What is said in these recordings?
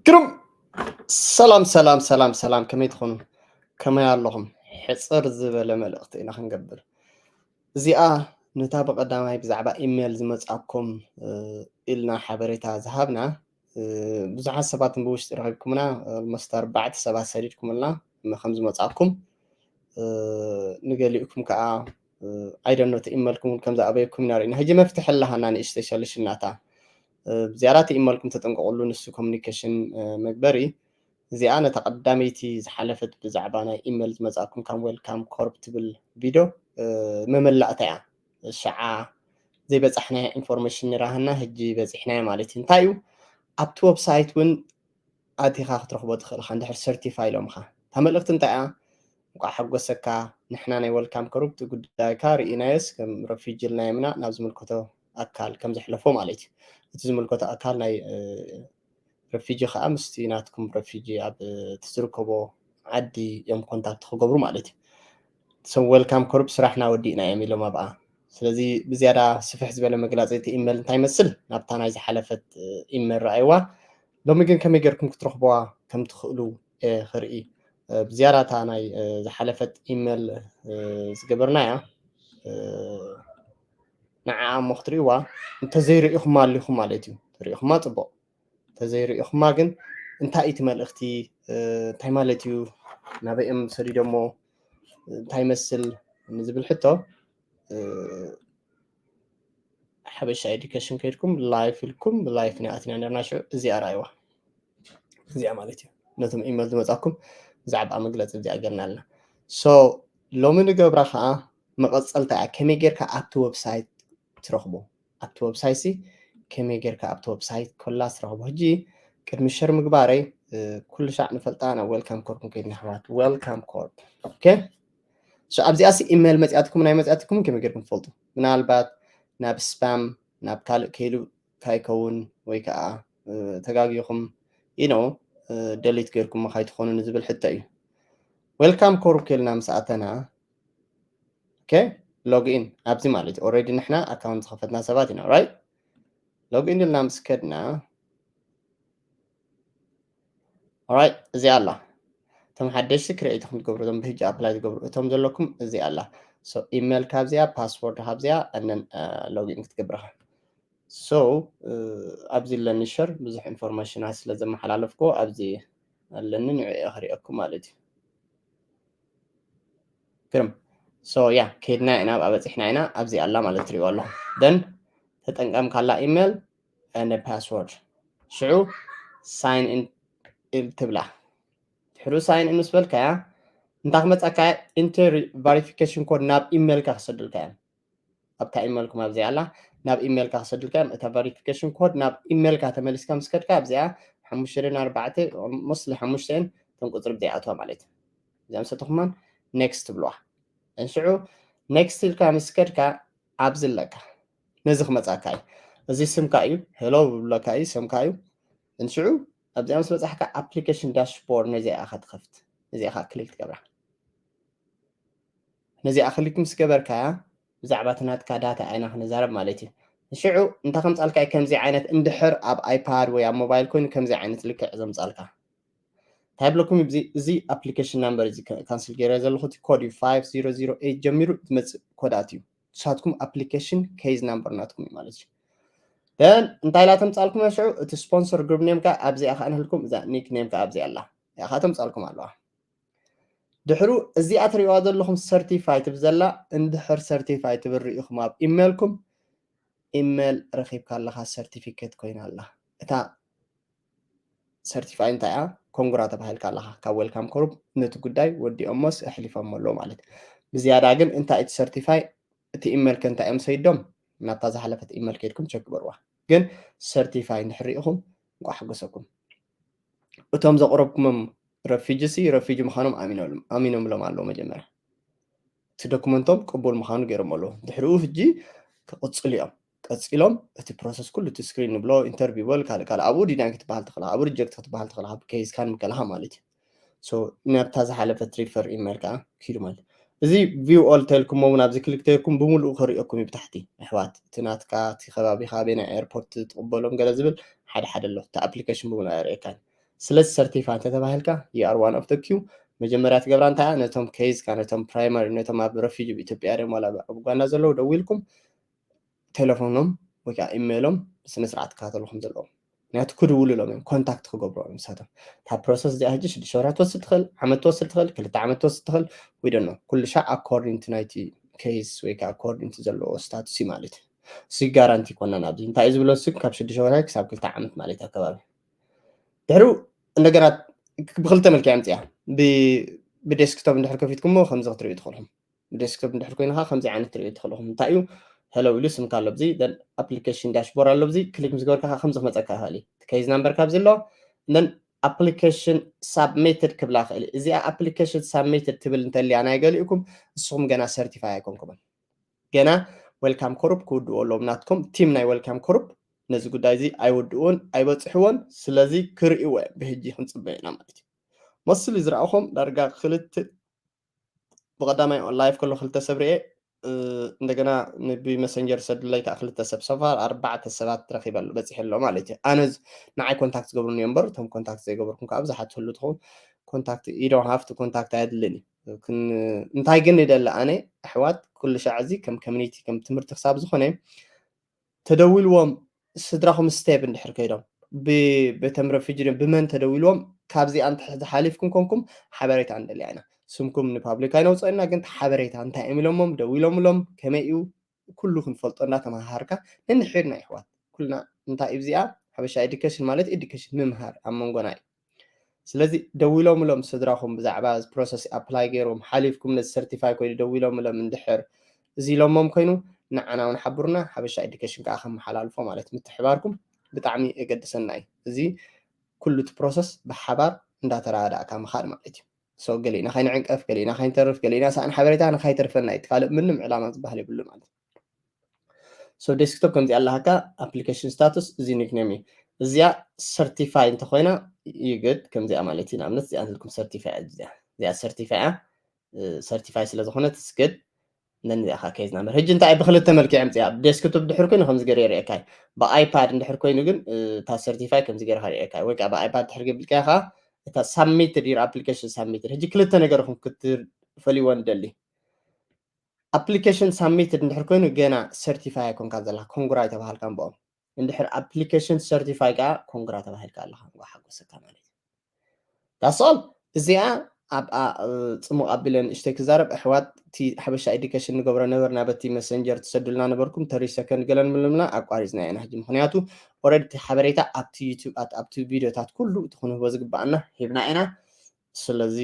ግሩም። ሰላም ሰላም ሰላም ሰላም፣ ከመይ ትኾኑ? ከመይ ኣለኹም? ሕፅር ዝበለ መልእኽቲ ኢና ክንገብር። እዚኣ ነታ ብቐዳማይ ብዛዕባ ኢሜል ዝመጻኩም ኢልና ሓበሬታ ዝሃብና፣ ብዙሓት ሰባት ብውሽጢ ረኺብኩምና፣ ኦልሞስት ኣርባዕተ ሰባት ሰዲድኩምልና ከም ዝመጻኩም ንገሊኡኩም ከዓ ኣይደኖ ተኢመልኩም እውን ከም ዝኣበየኩም ኢና ርኢና። ሕጂ መፍትሒ ኣለሃና ንእሽተይ ሸልሽናታ። ብዝያዳ ተኢመልኩም ተጠንቀቁሉ፣ ንሱ ኮሚኒኬሽን መግበሪ። እዚኣ ነታ ቀዳመይቲ ዝሓለፈት ብዛዕባ ናይ ኢሜል ዝመጻኩም ከም ዌልካም ኮርፕ ትብል ቪድዮ መመላእታ እያ። ሸዓ ዘይበጻሕናዮ ኢንፎርሜሽን ንራህና፣ ሕጂ በጺሕናዮ ማለት እዩ። እንታይ እዩ ኣብቲ ዌብሳይት እውን ኣቲኻ ክትረኽቦ ትኽእል ኢኻ እንድሕር ሰርቲፋይ ኢሎምኻ። እታ መልእኽቲ እንታይ እያ? እንቋዕ ሓጎሰካ፣ ንሕና ናይ ዌልካም ኮርፕ ጉዳይካ ርኢናዮስ ከም ረፊጂ ኢልናዮም ኢና ናብ ዝምልከቶ ኣካል ከም ዘሕለፎ ማለት እዩ። እቲ ዝምልከቶ ኣካል ናይ ረፊጂ ከዓ ምስቲ ናትኩም ረፊጂ ኣብ ትዝርከቦ ዓዲ እዮም ኮንታክት ክገብሩ ማለት እዩ። ሰው ዌልካም ኮርፕ ስራሕና ወዲእና እዮም ኢሎም ኣብኣ። ስለዚ ብዝያዳ ስፍሕ ዝበለ መግላፂ እቲ ኢሜል እንታይ ይመስል ናብታ ናይ ዝሓለፈት ኢሜል ረኣይዋ። ሎሚ ግን ከመይ ጌርኩም ክትረኽብዋ ከም ትኽእሉ ክርኢ። ብዝያዳ እታ ናይ ዝሓለፈት ኢሜል ዝገበርናያ ንዓ እሞ ክትርእይዋ፣ እንተዘይርእኹማ ኣሊኹም ማለት እዩ። ተርእኹማ ፅቡቕ፣ እንተዘይርእኹማ ግን እንታይ እቲ መልእኽቲ እንታይ ማለት እዩ፣ ናበይ እዮም ሰዲዶሞ፣ እንታይ ይመስል ንዝብል ሕቶ ሓበሻ ኤዱኬሽን ከይድኩም ላይፍ ኢልኩም ላይፍ ናይ ኣቲና ነርና ሽዑ እዚኣ ራእይዋ። እዚኣ ማለት እዩ ነቶም ኢሜል ዝመጻኩም ብዛዕባ መግለጺ እዚኣ ገርና ኣለና። ሶ ሎሚ ንገብራ ከዓ መቐጸልታ እያ። ከመይ ጌርካ ኣብቲ ዌብሳይት ትረኽቦ? ኣብቲ ዌብሳይት ሲ ከመይ ጌርካ ኣብቲ ዌብሳይት ኮላ ትረኽቦ? ሕጂ ቅድሚ ሸር ምግባረይ ኩሉ ሻዕ ንፈልጣ ናብ ዌልካም ኮርፕ ክንከይድ ንሕዋት። ዌልካም ኮርፕ። ኦኬ። ሶ ኣብዚኣ ሲ ኢሜል መጽያትኩም ናይ መጽያትኩም ከመይ ጌርኩም ትፈልጡ? ምናልባት ናብ ስፓም ናብ ካልእ ከይሉ ካይከውን ወይ ከዓ ተጋጊኹም ኢኖ ደሊት ጌርኩም ካይትኾኑ ንዝብል ሕቶ እዩ። ዌልካም ኮርፕ ከልና ምስ ኣተና ኦኬ ሎግኢን ኣብዚ ማለት እዩ። ኦልሬዲ ንሕና ኣካውንት ዝኸፈትና ሰባት ኢና ራይት። ሎግኢን ኢልና ምስ ከድና ኦራይት እዚኣ ኣላ። እቶም ሓደሽቲ ክሬኤት ክትገብሩ እቶም ብሕጂ ኣፕላይ ትገብሩ እቶም ዘለኩም እዚኣ ኣላ። ሶ ኢሜል ካብዚኣ ፓስወርድ ካብዚኣ እነን ሎግኢን ክትገብርኻ። ሶ ኣብዚ ኣለኒ ሸር ብዙሕ ኢንፎርሜሽናት ስለ ዘመሓላለፍኩ ኣብዚ ኣለኒ ንዕኡ ክርእየኩም ማለት እዩ። ግርም። ሶ ያ ከይድና ኢና ኣብኣ በፂሕና ኢና ኣብዚ ኣላ ማለት ትሪእዋ ኣለኹም። ደን ተጠንቀምካላ ኢሜል and password ሽዑ ሳይን ኢን ትብላ። ድሕሩ ሳይን ኢን ምስ በልካያ እንታይ ክመፃካ ኢንተር ቫሪፊኬሽን ኮድ ናብ ኢሜልካ ክሰዱልካ እዮም። ኣብታ ኢሜልኩም ኣብዚኣ ኣላ ናብ ኢሜልካ ክሰዱልካ እዮም። እታ ቫሪፊኬሽን ኮድ ናብ ኢሜልካ ተመሊስካ ምስ ከድካ ኣብዚኣ ሓሙሽተ ኣርባዕተ ሞስሊ ሓሙሽተ እተን ቁፅሪ ብዚኣትዋ ማለት እዩ። እዚኣ ምስ ኣተኹማን ኔክስት ትብልዋ። እንሽዑ ኔክስት ኢልካ ምስ ከድካ ኣብዚ ኣለካ ነዚ ክመፃካ እዩ። እዚ ስምካ እዩ ሄሎ ብብለካ እዩ ስምካ እዩ። እንሽዑ ኣብዚኣ ምስ በፃሕካ ኣፕሊኬሽን ዳሽቦርድ ነዚኣ ኢኻ ትኸፍት። ነዚኣ ኢኻ ክሊክ ትገብራ። ነዚኣ ክሊክ ምስ ገበርካያ ብዛዕባ እቲ ናትካ ዳታ ኣይና ክንዛረብ ማለት እዩ። ንሽዑ እንታይ ከምፃልካ እዩ ከምዚ ዓይነት እንድሕር ኣብ ኣይፓድ ወይ ኣብ ሞባይል ኮይኑ ከምዚ ዓይነት ልክዕ ዘምፃልካ እንታይ ብለኩም እዚ ኣፕሊኬሽን ናምበር እዚ ካንስል ገይረ ዘለኹ እቲ ኮድ እዩ five zero zero eight ጀሚሩ ዝመፅእ ኮዳት እዩ። ንሳትኩም ኣፕሊኬሽን ኬዝ ናምበር ናትኩም እዩ ማለት እዩ። ደን እንታይ ኢላ ተምፃልኩም ሽዑ እቲ ስፖንሰር ግሩፕ ኔምካ ኣብዚኣ ከዓ ንህልኩም እዛ ኒክ ኔምካ ኣብዚኣ ኣላ እያ ከዓ ተምፃልኩም ኣለዋ። ድሕሩ እዚኣ ትሪእዋ ዘለኹም ሰርቲፋይ ትብል ዘላ እንድሕር ሰርቲፋይ ትብል ርኢኹም ኣብ ኢሜልኩም ኢሜል ረኺብካ ኣለኻ ሰርቲፊኬት ኮይና ኣላ። እታ ሰርቲፋይ እንታይ እያ ኮንግራ ተባሂልካ ኣለኻ ካብ ዌልካም ኮሩፕ ነቲ ጉዳይ ወዲኦሞስ ኣሕሊፎሞ ኣለዉ ማለት። ብዝያዳ ግን እንታይ እቲ ሰርቲፋይ እቲ ኢሜል ከ እንታይ እዮም ሰይዶም ናብታ ዝሓለፈት ኢሜል ከይድኩም ቸክ ግበርዋ። ግን ሰርቲፋይ እንድሕር ርኢኹም እንቋዕ ሓጎሰኩም። እቶም ዘቕረብኩሞም ረፊጂ ሲ ረፊጂ ምዃኖም ኣሚኖምሎም ኣለዉ መጀመርያ እቲ ዶክመንቶም ቅቡል ምዃኑ ገይሮም ኣለዉ። ድሕሪኡ ሕጂ ክቕፅሉ እዮም። ቀፂሎም እቲ ፕሮሰስ ኩሉ እቲ ስክሪን ንብሎ ኢንተርቪው በል ካልእ ካልእ ኣብኡ ዲናይ ክትበሃል ትኽእላ ኣብኡ ሪጀክት ክትበሃል ትኽእላ ካብ ኬዝካ ንምከልኻ ማለት እዩ። ሶ ናብታ ዝሓለፈት ሪፈር ኢሜል ከዓ ክሂዱ ማለት እዩ። እዚ ቪው ኦል ተልኩሞ እውን ኣብዚ ክሊክ ተልኩም ብምሉኡ ክርእየኩም እዩ ብታሕቲ ኣሕዋት እቲ ናትካ እቲ ከባቢኻ ኣበይ ናይ ኤርፖርት ትቕበሎም ገለ ዝብል ሓደ ሓደ ኣሎ እቲ ኣፕሊኬሽን ብምሉእ ኣየርእየካን። ስለዚ certify እንተተባሂልካ you are one of the queue። መጀመርያ ትገብራ እንታይ እያ? ነቶም case ካ ነቶም primary ነቶም ኣብ refugee ኢትዮጵያ ድዮም ዋላ ኣብ ኡጋንዳ ዘለዉ ደዊልኩም ቴሌፎኖም ወይ ከዓ ኢሜይሎም ብስነ ስርዓት ክከታተሉ ከም ዘለዎም፣ ምክንያቱ ክድውሉ ኢሎም እዮም፣ ኮንታክት ክገብሩ እዮም ንሳቶም። እታ process እዚኣ ሕጂ ሽዱሽተ ወርሒ ትወስድ ትኽእል፣ ዓመት ትወስድ ትኽእል፣ ክልተ ዓመት ትወስድ ትኽእል፣ we don't know። ኩሉ ሻዕ according to ናይቲ case ወይ ከዓ according to ዘለዎ status እዩ ማለት እዩ። እሱ ጋራንቲ ይኮነን። ኣብዚ እንታይ እዩ ዝብሎ እሱ ካብ ሽዱሽተ ወርሒ ክሳብ ክልተ ዓመት ማለት እዩ ኣከባቢ። ድሕሩ እንደገና ብክልተ መልክዕ ኣምፅያ። ብዴስክቶፕ እንድሕር ከፊትኩሞ ከምዚ ክትርእዩ ትኽእልኹም። ብዴስክቶፕ እንድሕር ኮይንካ ከምዚ ዓይነት ትርእዩ ትኽእልኹም። እንታይ እዩ? ሄሎ ኢሉ ስምካ ኣሎ ኣብዚ then application dashboard ኣሎ ኣብዚ ክሊክ ምስ ገበርካ ከምዚ ክመፀካ ይኽእል እዩ። case number ካብዚ ኣሎ then application submitted ክብላ ይኽእል እዩ። እዚኣ application submitted ትብል እንተልያ ናይ ገሊኡኩም ንስኹም ገና certify ኣይኮንኩምን። ገና welcome group ክውድኡ ኣለዎም ናትኩም። ቲም ናይ welcome group ነዚ ጉዳይ እዚ ኣይውድእዎን ኣይበፅሕዎን። ስለዚ ክርእይዎ እዮም። ብሕጂ ክንፅበ ኢና ማለት እዩ። መስሊ ዝረኣኹም ዳርጋ ክልተ ብቐዳማይ on live ከሎ ክልተ ሰብ ርኤ፣ እንደገና ብመሰንጀር ሰድለይ ከዓ ክልተ ሰብ ሰፋር ኣርባዕተ ሰባት ረኺበ ኣሎ በፂሐ ኣሎ ማለት እዩ። ኣነ ንዓይ ኮንታክት ዝገብሩኒ እዮም እምበር እቶም ኮንታክት ዘይገበርኩም ከዓ ብዙሓት ትህሉ ትኸውን። ኮንታክት you don't have to contact ኣየድልን እዩ። እንታይ ግን ይደሊ ኣነ ኣሕዋት ኩሉ ሻዕ እዚ ከም community ከም ትምህርቲ ክሳብ ዝኾነ ተደዊልዎም ስድራኹም step እንድሕር ከይዶም ብቤቶም refugee ድዮም ብመን ተደዊልዎም ካብዚኣ እንተሓሊፍኩም ኮንኩም ሓበሬታ ንደልያ ኢና። ስምኩም ንፓብሊክ ኣይነውፅኦ ኢና ግን ሓበሬታ እንታይ እዮም ኢሎሞም ደዊሎምሎም ከመይ እዩ ኩሉ ክንፈልጦ እናተመሃሃርካ ንንሕድና ይሕዋት ኩልና እንታይ እዩ እዚኣ ሓበሻ education ማለት education ምምሃር ኣብ መንጎና እዩ። ስለዚ ደዊሎምሎም ስድራኹም ብዛዕባ process apply ገይሮም ሓሊፍኩም ነዚ certify ኮይኑ ደዊሎምሎም እንድሕር እዚ ኢሎሞም ኮይኑ ንዓና እውን ሓብሩና ሓበሻ education ከዓ ከመሓላልፎ ማለት ምትሕባርኩም ብጣዕሚ የገድሰና እዩ። እዚ ኩሉ እቲ process ብሓባር እንዳተረዳእካ ምኻድ ማለት እዩ። so ገሊእና ከይንዕንቀፍ ገሊእና ከይንተርፍ ገሊእና ሰኣን ሓበሬታ ንካይተርፈና እዩ። ካልእ ምንም ዕላማ ዝበሃል የብሉ ማለት እዩ። so desktop ከምዚ ኣለሃካ application status እዚ nickname እዩ። እዚኣ certify እንተኮይና ይግድ ከምዚኣ ማለት እዩ። ንኣብነት እዚኣ ንልኩም certify እያ እዚኣ እዚኣ certify እያ። certify ስለ ዝኾነት ስግድ ነዚኣ ከዓ case number ሕጂ እንታይ ብክልተ መልክዕ ምፅያ desktop ድሕር ኮይኑ ከምዚ ገይረ የርእየካ እዩ። ብኣይፓድ እንድሕር ኮይኑ ግን እታ certify ከምዚ ገይርካ ርእየካ እዩ። ወይ ከዓ ብኣይፓድ ድሕር ገቢልካ ከዓ እታ submitted your application submitted ሕጂ ክልተ ነገር ኹም ክትፈልይዎ ንደሊ application submitted እንድሕር ኮይኑ ገና certify ኣይኮንካ ዘለካ ኮንግራ ኣይተባሃልካ እምበኦም እንድሕር application certify ከዓ ኮንግራ ተባሂልካ ኣለካ እንኳ ሓጎሰካ ማለት እዩ። that's all። እዚኣ ኣብ ጽሙቕ ኣቢለ ንእሽተይ ክዛረብ ኣሕዋት እቲ ሓበሻ education ንገብሮ ነበርና በቲ መሰንጀር ትሰዱልና ነበርኩም ተሪ ሰከንድ ገለን ምልምና ኣቋሪፅና ኢና ሕጂ ምክንያቱ already እቲ ሓበሬታ ኣብቲ ዩቱብ ኣብቲ ቪዲዮታት ኩሉ እቲ ክንህቦ ዝግባኣና ሂብና ኢና። ስለዚ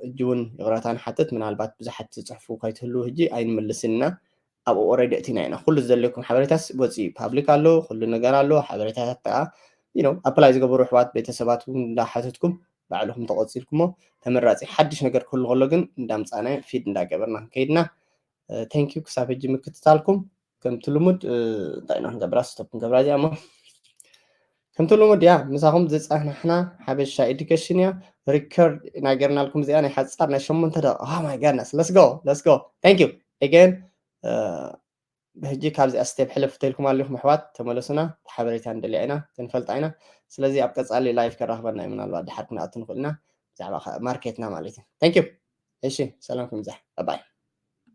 ሕጂ እውን ይቕረታ ንሓትት ምናልባት ብዙሓት ዝፅሕፉ ከይትህልዉ ሕጂ ኣይንምልስን ኢና። ኣብኡ already እቲና ኢና ኩሉ ዝደለኩም ሓበሬታስ ወፂኡ ፓብሊክ ኣሎ ኩሉ ነገር ኣሎ ሓበሬታታት ከዓ you know apply ዝገበሩ ኣሕዋት ቤተሰባት እውን እንዳሓተትኩም ባዕልኹም ተቆፂልኩሞ ተመራፂ ሓድሽ ነገር ክህሉ ከሎ ግን እንዳምፃና feed እንዳገበርና ክንከይድና thank you ክሳብ ሕጂ ምክትታልኩም ከምቲ ልሙድ እንታይ ኢና ክንገብራ stop ክንገብራ እዚኣ እሞ ከምቲ ልሙድ እያ ምሳኹም ዝፀናሕና ሓበሻ education እያ record ኢና ገርናልኩም እዚኣ ናይ ሓፃር ናይ ሸሞንተ ደቂቃ oh my goodness let's go let's go thank you again ብሕጂ ካብዚኣ step ሕልፍ ተልኩም ኣለኹም ኣሕዋት ተመለሱና ሓበሬታ ንደልያ ኢና ክንፈልጣ ኢና ስለዚ ኣብ ቀፃሊ live ከራኽበና እዩ ምናልባት ድሓር ክንኣቱ ንኽእል ኢና ብዛዕባ ማርኬትና ማለት እዩ thank you እሺ ሰላምኩም ይብዛሕ bye bye